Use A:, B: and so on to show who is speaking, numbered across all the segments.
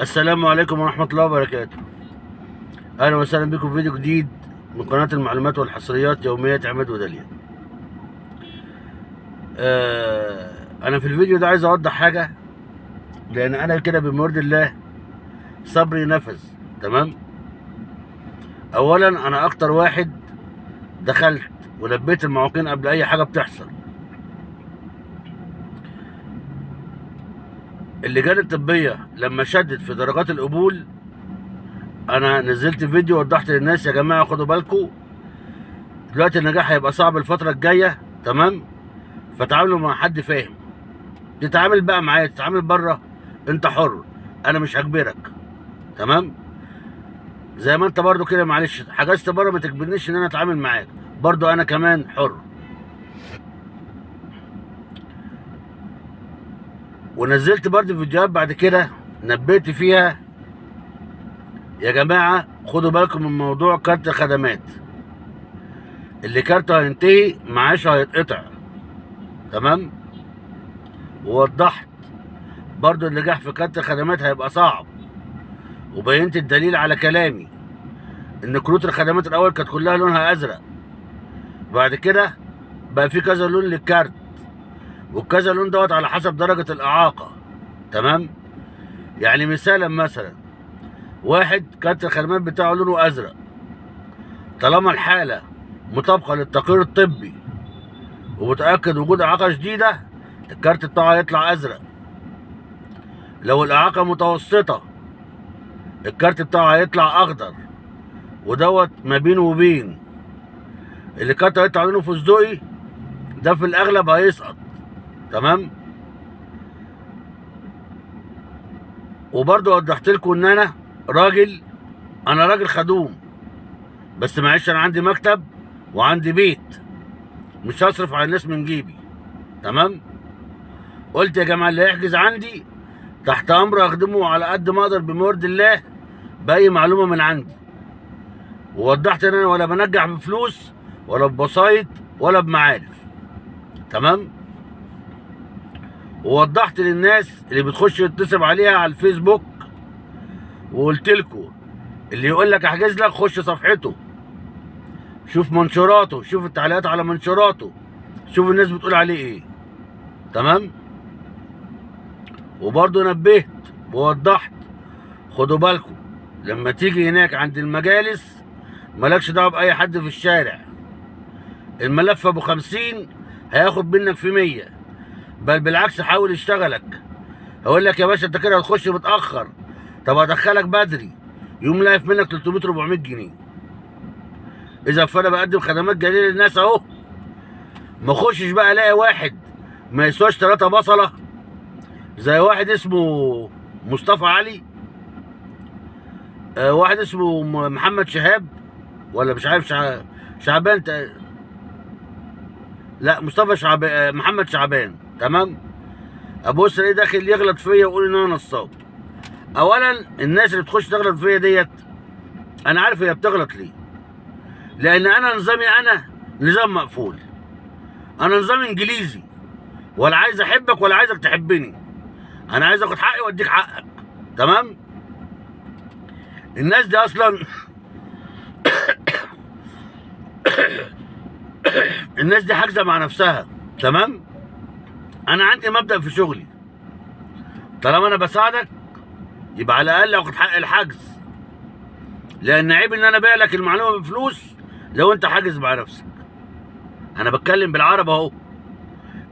A: السلام عليكم ورحمة الله وبركاته. أهلا وسهلا بكم في فيديو جديد من قناة المعلومات والحصريات يوميات عماد وداليا. أنا في الفيديو ده عايز أوضح حاجة، لأن أنا كده بمرد الله صبري نفذ. تمام. أولا أنا أكتر واحد دخلت ولبيت المعوقين قبل أي حاجة بتحصل. اللجان الطبية لما شدت في درجات القبول انا نزلت فيديو وضحت للناس يا جماعة خدوا بالكم دلوقتي النجاح هيبقى صعب الفترة الجاية، تمام؟ فتعاملوا مع حد فاهم. تتعامل بقى معايا تتعامل بره، انت حر، انا مش هجبرك، تمام؟ زي ما انت برضو كده معلش حجزت بره ما تجبرنيش ان انا اتعامل معاك، برضو انا كمان حر. ونزلت برضه فيديوهات بعد كده نبهت فيها يا جماعة خدوا بالكم من موضوع كارت الخدمات، اللي كارته هينتهي معاشه هيتقطع، تمام؟ ووضحت برضه النجاح في كارت الخدمات هيبقى صعب، وبينت الدليل على كلامي ان كروت الخدمات الاول كانت كلها لونها ازرق، بعد كده بقى في كذا لون للكارت، والكذا لون دوت على حسب درجة الإعاقة، تمام؟ يعني مثلا واحد كارت الخدمات بتاعه لونه أزرق، طالما الحالة مطابقة للتقرير الطبي ومتأكد وجود إعاقة شديدة الكارت بتاعه هيطلع أزرق. لو الإعاقة متوسطة الكارت بتاعه هيطلع أخضر، ودوت ما بينه وبين اللي كارت هيطلع لونه فستقي ده في الأغلب هيسقط، تمام؟ وبرضه وضحت لكم ان انا راجل خدوم، بس معلش انا عندي مكتب وعندي بيت، مش هصرف على الناس من جيبي، تمام؟ قلت يا جماعة اللي هيحجز عندي تحت امر اخدمه على قد ما اقدر بمرد الله باي معلومة من عندي، ووضحت ان انا ولا بنجح بفلوس ولا ببسايط ولا بمعارف، تمام؟ ووضحت للناس اللي بتخش تتصل عليها على الفيسبوك، وقلت لكم اللي يقول لك احجز لك خش صفحته، شوف منشوراته، شوف التعليقات على منشوراته، شوف الناس بتقول عليه ايه، تمام؟ وبرضه نبهت ووضحت خدوا بالكم لما تيجي هناك عند المجالس مالكش دعوه باي حد في الشارع، الملف ابو 50 هياخد منك في 100، بل بالعكس حاول يشتغلك، هقول لك يا باشا انت كده هتخش متاخر، طب ادخلك بدري، يقوم لاقف منك 300 400 جنيه. اذا فانا بقدم خدمات جليلة للناس اهو، ما اخشش بقى الاقي واحد ما يسواش 3 بصله زي واحد اسمه مصطفى علي، واحد اسمه محمد شهاب، ولا مش عارف شعبان، لا مصطفى شعبان، محمد شعبان، تمام؟ ابص الاقيه داخل يغلط فيا ويقول ان انا نصاب. اولا الناس اللي بتخش تغلط فيا ديت انا عارف هي بتغلط ليه، لان انا نظامي انا نظام مقفول، انا نظام انجليزي، ولا عايز احبك ولا عايزك تحبني، انا عايز اخد حقي واديك حقك، تمام؟ الناس دي اصلا الناس دي حاجزه مع نفسها، تمام؟ انا عندي مبدأ في شغلي، طالما انا بساعدك يبقى على الاقل اخد حق الحجز، لان عيب ان انا ابيع لك المعلومة بفلوس لو انت حاجز مع نفسك. انا بتكلم بالعربي اهو،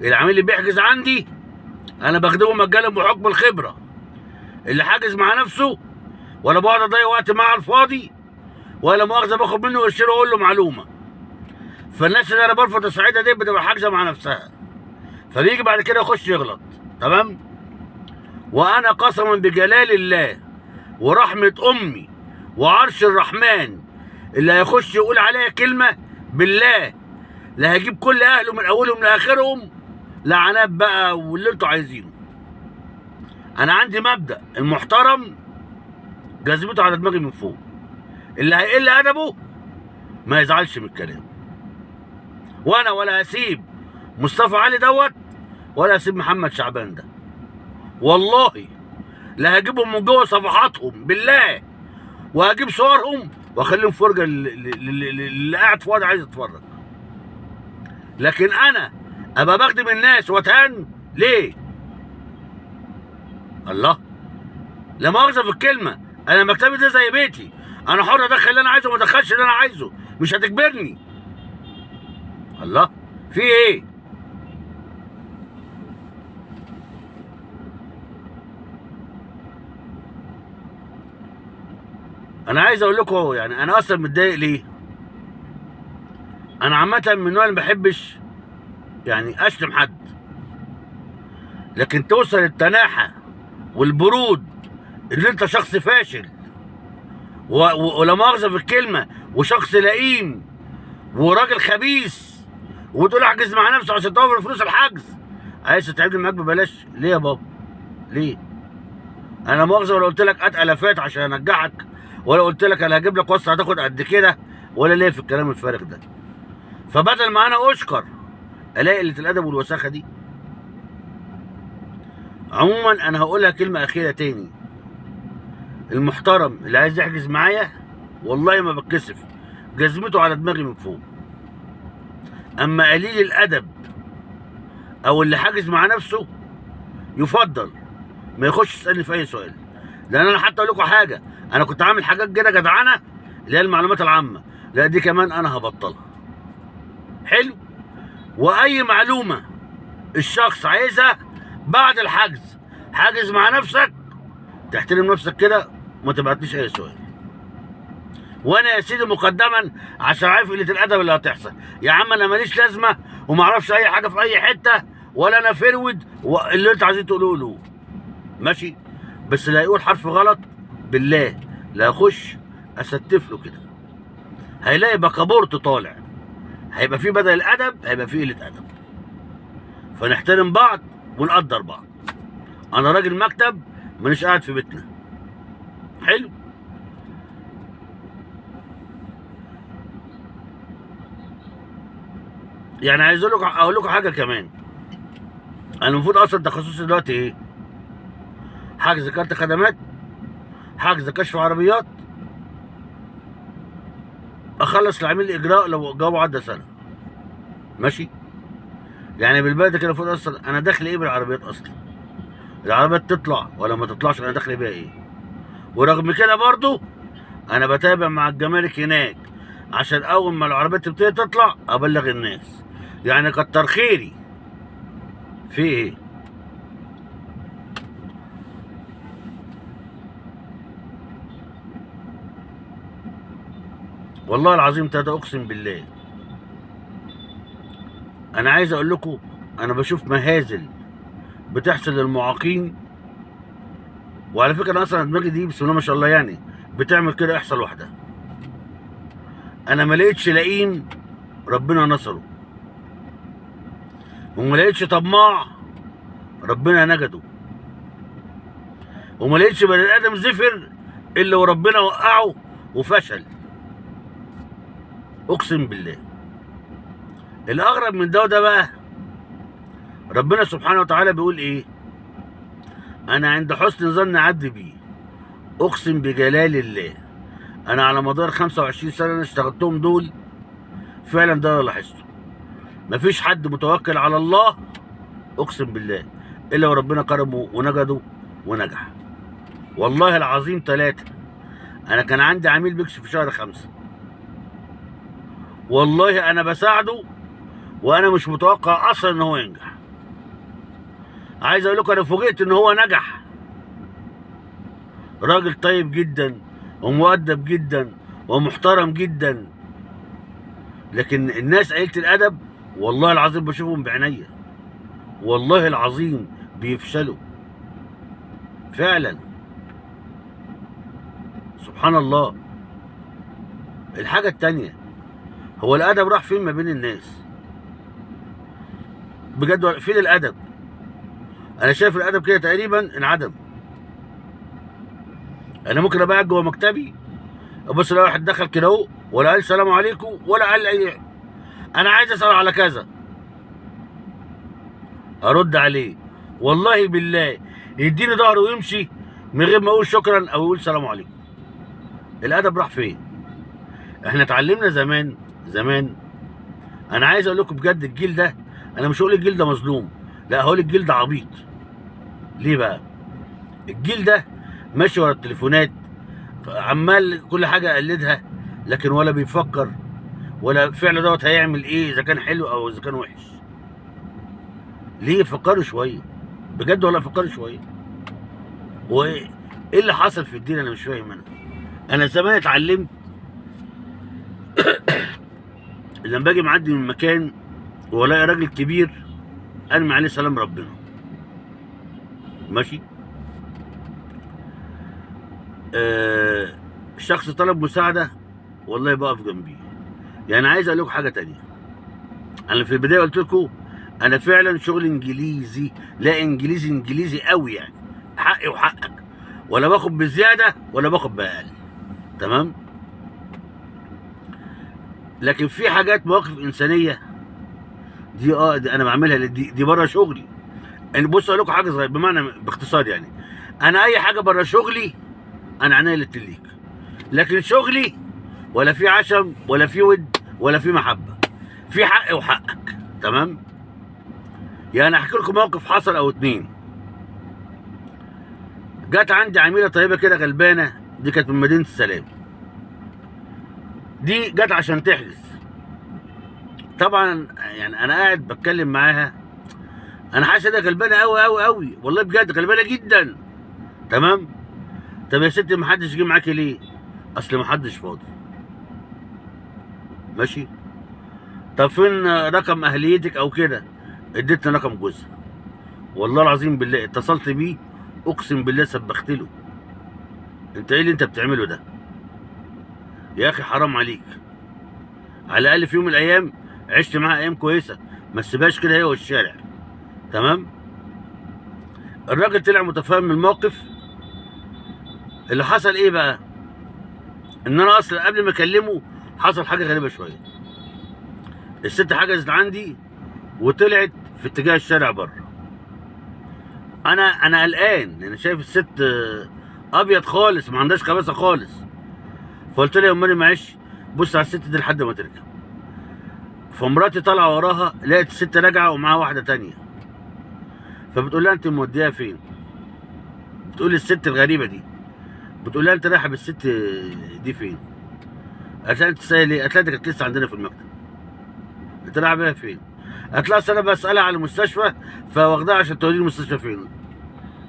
A: العميل اللي بيحجز عندي انا بخدمة مجانا بحكم الخبرة، اللي حاجز مع نفسه ولا بقعد اضيع وقت معاه على الفاضي، ولا مؤاخذة باخد منه قرشين واقول له معلومة. فالناس اللي انا برفض اساعدها دي بتبقى حاجزه مع نفسها، فبيجي بعد كده يخش يغلط، تمام؟ وانا قسما بجلال الله ورحمة امي وعرش الرحمن اللي هيخش يقول عليا كلمة بالله لا هجيب كل اهله من اولهم لاخرهم لعنات بقى واللي انتوا عايزينه. انا عندي مبدأ المحترم جذبته على دماغي من فوق، اللي هيقل ادبه ما يزعلش من الكلام. وانا ولا هسيب مصطفى علي دوت ولا هسيب محمد شعبان ده، والله لا هجيبهم من جوه صفحاتهم بالله، وهجيب صورهم واخليهم فرجه اللي قاعد فاضي عايز يتفرج. لكن انا ابقى بخدم الناس واتهان ليه؟ الله، لا مؤاخذة في الكلمة، انا مكتبي ده زي بيتي، انا حر ادخل اللي انا عايزه وما ادخلش اللي انا عايزه، مش هتجبرني. الله، في ايه؟ انا عايز اقول لكم يعني انا اصلا متضايق ليه. انا عامة من النوع اللي ما بحبش يعني اشتم حد، لكن توصل التناحه والبرود اللي انت شخص فاشل ولا مؤاخذة في الكلمة، وشخص لئيم وراجل خبيث، وتقول احجز مع نفسه عشان توفر فلوس الحجز، عايز تتعبني معاك ببلاش ليه يا بابا؟ ليه؟ انا مؤاخذة ولا قلت لك هات الافات عشان انجحك، ولا قلت لك انا هجيب لك وصفه هتاخد قد كده، ولا ليه في الكلام الفارغ ده. فبدل ما انا اشكر الاقي قلة الادب والوساخه دي. عموما انا هقولها كلمة اخيرة تاني، المحترم اللي عايز يحجز معايا والله ما بتكسف، جزمته على دماغي من فوق. اما قليل الادب او اللي حاجز مع نفسه يفضل ما يخش يسالني في اي سؤال، لان انا حتى اقول لكم حاجة، انا كنت عامل حاجات كده جدعنه اللي هي المعلومات العامة، لا دي كمان انا هبطلها. حلو. واي معلومة الشخص عايزها بعد الحجز، حاجز مع نفسك، تحترم نفسك كده، وما تبعتليش اي سؤال. وانا يا سيدي مقدما عشان عارف قلة الادب اللي هتحصل، يا عم انا ماليش لازمه وما اعرفش اي حاجة في اي حتة، ولا انا forward، اللي انت عايزين تقولوه له ماشي، بس اللي هيقول حرف غلط بالله لا اخش استف له كده، هيلاقي بكابورت طالع، هيبقى فيه بدل الادب هيبقى فيه قلة ادب. فنحترم بعض ونقدر بعض. انا راجل مكتب، مانيش قاعد في بيتنا. حلو. يعني عايز اقول لكم حاجة كمان، انا المفروض اصلا تخصصي دلوقتي ايه؟ حجز كارت خدمات، حجز كشف عربيات، اخلص العميل الاجراء لو جابه عدى سنة. ماشي؟ يعني بالبلد كده المفروض اصلا انا داخل ايه بالعربيات اصلا؟ العربيات تطلع ولا ما تطلعش انا داخل بيها ايه؟ ورغم كده برضو انا بتابع مع الجمارك هناك، عشان اول ما العربيات تبتدي تطلع ابلغ الناس. يعني كتر خيري في ايه؟ والله العظيم تلاتة اقسم بالله. انا عايز اقول لكم انا بشوف مهازل بتحصل للمعاقين، وعلى فكرة انا اصلا دماغي دي بسم الله ما شاء الله يعني بتعمل كده يحصل لوحدها. انا ما لقيتش لئيم ربنا نصره، وما لقيتش طماع ربنا نجده، وما لقيتش بني ادم زفر الا وربنا وقعه وفشل. اقسم بالله. الاغرب من ده وده بقى، ربنا سبحانه وتعالى بيقول ايه؟ انا عند حسن ظن عبدي بيه. اقسم بجلال الله، انا على مدار 25 سنة انا اشتغلتهم دول فعلا ده اللي لاحظته، مفيش حد متوكل على الله اقسم بالله الا وربنا كرمه ونجده ونجح. والله العظيم ثلاثة، انا كان عندي عميل بيكشف في شهر 5، والله انا بساعده وانا مش متوقع اصلا ان هو ينجح. عايز اقول لكم انا فوجئت ان هو نجح. راجل طيب جدا ومؤدب جدا ومحترم جدا، لكن الناس قليلة الادب والله العظيم بشوفهم بعينيا، والله العظيم بيفشلوا فعلا. سبحان الله. الحاجة التانية، هو الادب راح فين ما بين الناس؟ بجد فين الادب؟ انا شايف الادب كده تقريبا انعدم. انا ممكن ابقى قاعد جوه مكتبي ابص الاقي واحد دخل كده اهو، ولا قال سلام عليكم ولا قال اي، انا عايز اسال على كذا، ارد عليه والله بالله يديني ظهره ويمشي، من غير ما اقول شكرا او اقول سلام عليكم. الادب راح فين؟ احنا اتعلمنا زمان زمان. انا عايز اقول لكم بجد الجيل ده، انا مش هقول الجيل ده مظلوم، لا هقول الجيل ده عبيط. ليه بقى؟ الجيل ده ماشي ورا التليفونات، عمال كل حاجة يقلدها، لكن ولا بيفكر ولا فعله دوت هيعمل ايه اذا كان حلو او اذا كان وحش. ليه؟ فكروا شوية بجد، ولا فكروا شوية. وايه اللي حصل في الدين؟ انا مش فاهم. انا زمان اتعلمت لما باجي معدي من مكان والاقي راجل كبير ارمي عليه سلام ربنا، ماشي. شخص طلب مساعدة والله بقف جنبيه. يعني عايز اقول لكم حاجة تانية، انا في البداية قلت لكم انا فعلا شغل انجليزي، لا انجليزي انجليزي قوي يعني، حقي وحقك، ولا باخد بزيادة ولا باخد باقل، تمام. لكن في حاجات مواقف انسانيه دي دي انا بعملها، دي بره شغلي. يعني بص اقول لكم حاجة صغيرة، بمعنى باختصار يعني، انا اي حاجة بره شغلي انا عينيا للتليك، لكن شغلي ولا في عشم ولا في ود ولا في محبة، في حق وحقك، تمام. يعني احكي لكم موقف حصل او اتنين. جت عندي عميله طيبة كده غلبانه، دي كانت من مدينة السلام، دي جت عشان تحجز. طبعا يعني انا قاعد بتكلم معاها، انا حاسس انها غلبانه قوي قوي قوي، والله بجد غلبانه جدا، تمام. طب يا ستي ما حدش جه معاكي ليه؟ اصل ما حدش فاضي، ماشي. طب فين رقم اهليتك او كده؟ اديتني رقم جوزها، والله العظيم بالله اتصلت بيه، اقسم بالله سبخت له. انت ايه اللي انت بتعمله ده يا اخي؟ حرام عليك. على الاقل في يوم من الايام عشت معاها ايام كويسة، ما تسيبهاش كده هي والشارع، تمام. الراجل طلع متفاهم من الموقف. اللي حصل ايه بقى؟ ان انا اصلا قبل ما اكلمه حصل حاجة غريبة شوية. الست حجزت عندي وطلعت في اتجاه الشارع بره. انا قلقان لان شايف الست ابيض خالص، ما عندهاش خباثه خالص. فقلت لها يا امي معلش بص على الست دي لحد ما تركب. فمراتي طالعه وراها، لقيت الست راجعه ومعاها واحدة تانية. فبتقول لها انت موديها فين؟ بتقول الست الغريبة دي، بتقول لها انت رايحة بالست دي فين؟ قالت لها انت سائل ليه؟ قالت لها دي كانت لسه عندنا في المكتب. انت رايحة بيها فين؟ قالت لها اصل انا بسالها على المستشفى فواخداها عشان توديني المستشفى فين؟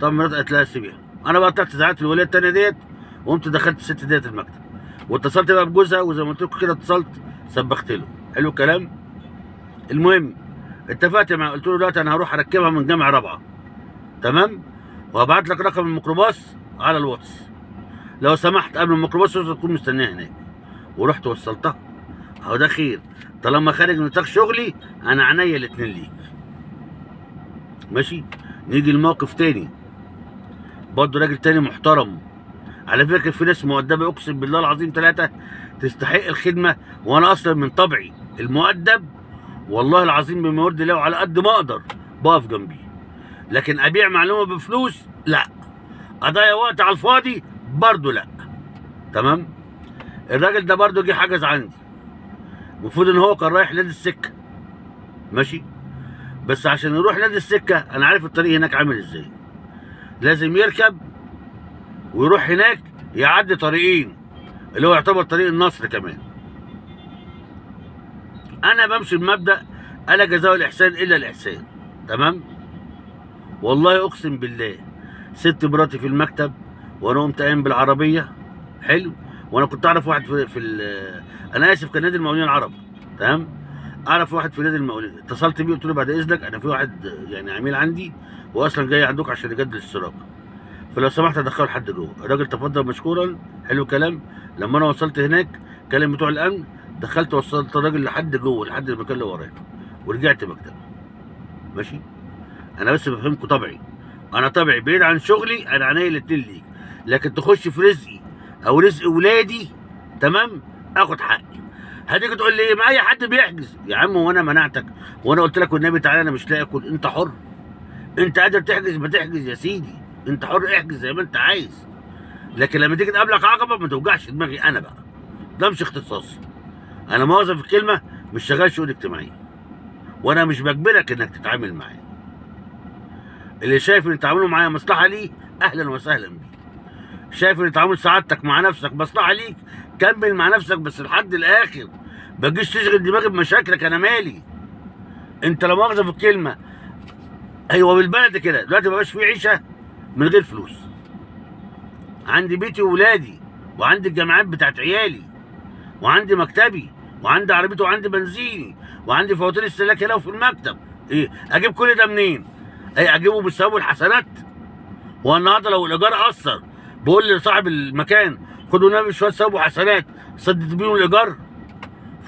A: طب مراتي قالت لها سيبيها. انا بقى طلعت زعلت الوليه التانية ديت، وقمت دخلت الست ديت المكتب، واتصلت بقى بجوزها، وزي ما قلت لكم كده اتصلت سبخت له. حلو الكلام. المهم اتفقت معاه، قلت له دلوقتي انا هروح اركبها من جامع رابعه، تمام، وهبعت لك رقم الميكروباص على الواتس لو سمحت، قبل الميكروباص يوصل تكون مستنيه هناك. ورحت وصلتها. اهو ده خير، طالما خارج نطاق شغلي انا عينيا الاتنين ليك، ماشي. نيجي لموقف تاني برضه، راجل تاني محترم على فكرة، في ناس مؤدبة اقسم بالله العظيم ثلاثة تستحق الخدمة، وانا اصلا من طبعي المؤدب والله العظيم بما يرضي الله على قد ما اقدر بقف جنبيه، لكن ابيع معلومة بفلوس لا، اضيع وقت على الفاضي برضه لا، تمام. الراجل ده برضه جه حجز عندي، المفروض ان هو كان رايح نادي السكة، ماشي، بس عشان يروح نادي السكة انا عارف الطريق هناك عامل ازاي، لازم يركب ويروح هناك يعدي طريقين اللي هو يعتبر طريق النصر كمان. انا بمشي بمبدأ الا جزاء الاحسان الا الاحسان، تمام. والله اقسم بالله ست مراتي في المكتب وانا قمت قايم بالعربية، حلو، وانا كنت اعرف واحد في انا اسف كان نادي المقاولين العرب، تمام، اعرف واحد في نادي المقاولين، اتصلت بيه قلت له بعد اذنك انا في واحد يعني عميل عندي واصلا جاي عندك عشان يجدد الاشتراك، فلو سمحت ادخله لحد جوه. الراجل تفضل مشكورا، حلو كلام. لما انا وصلت هناك كلم بتوع الامن، دخلت وصلت الراجل لحد جوه لحد المكان اللي ورايا، ورجعت مكتبي، ماشي. انا بس بفهمكم طبعي، انا طبعي بعيد عن شغلي انا عينيا الاتنين ليك، لكن تخش في رزقي او رزق ولادي، تمام، اخد حقي. هتيجي تقول لي ما اي حد بيحجز يا عم، وانا منعتك وانا قلت لك والنبي تعالى انا مش لاقي اكل، انت حر، انت قادر تحجز ما تحجز يا سيدي، انت حر، احجز زي ما انت عايز، لكن لما تيجي تقابلك عقبه ما توجعش دماغي انا بقى، ده مش اختصاصي. انا مؤاخذة في الكلمة مش شغال شؤون اجتماعية، وانا مش بجبرك انك تتعامل معايا. اللي شايف ان تعامله معايا مصلحة ليه، اهلا وسهلا بيه. شايف ان تعامل سعادتك مع نفسك مصلحة ليك، كمل مع نفسك بس لحد الاخر. ما تجيش تشغل دماغي بمشاكلك، انا مالي. انت لا مؤاخذة في الكلمة، ايوه بالبلد كده دلوقتي ما بقاش في عيشه من غير فلوس. عندي بيتي وولادي، وعندي الجامعات بتاعت عيالي، وعندي مكتبي، وعندي عربيتي، وعندي بنزيني، وعندي فواتير السلاكه لو في المكتب. ايه اجيب كل ده منين؟ ايه اجيبه بالثواب والحسنات؟ هو النهارده لو الايجار قصر بقول لصاحب المكان خدوا نبي شوية ثواب وحسنات سدد بيهم الايجار؟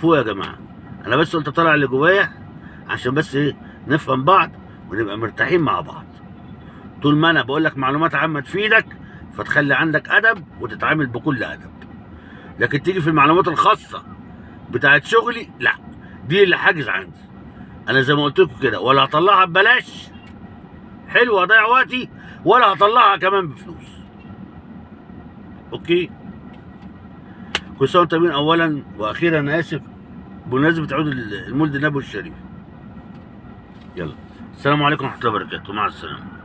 A: فوق يا جماعة. انا بس قلت اطلع اللي جوايا عشان بس ايه، نفهم بعض ونبقى مرتاحين مع بعض. طول ما انا بقول لك معلومات عامة تفيدك، فتخلي عندك ادب وتتعامل بكل ادب. لكن تيجي في المعلومات الخاصة بتاعت شغلي، لا، دي اللي حاجز عندي انا زي ما قلت لكم كده، ولا هطلعها ببلاش حلو اضيع وقتي، ولا هطلعها كمان بفلوس. okay، كل سنة وانتم طيبين. اولا واخيرا انا اسف بمناسبة عيد المولد النبوي الشريف. يلا، السلام عليكم ورحمة الله وبركاته، مع السلامة.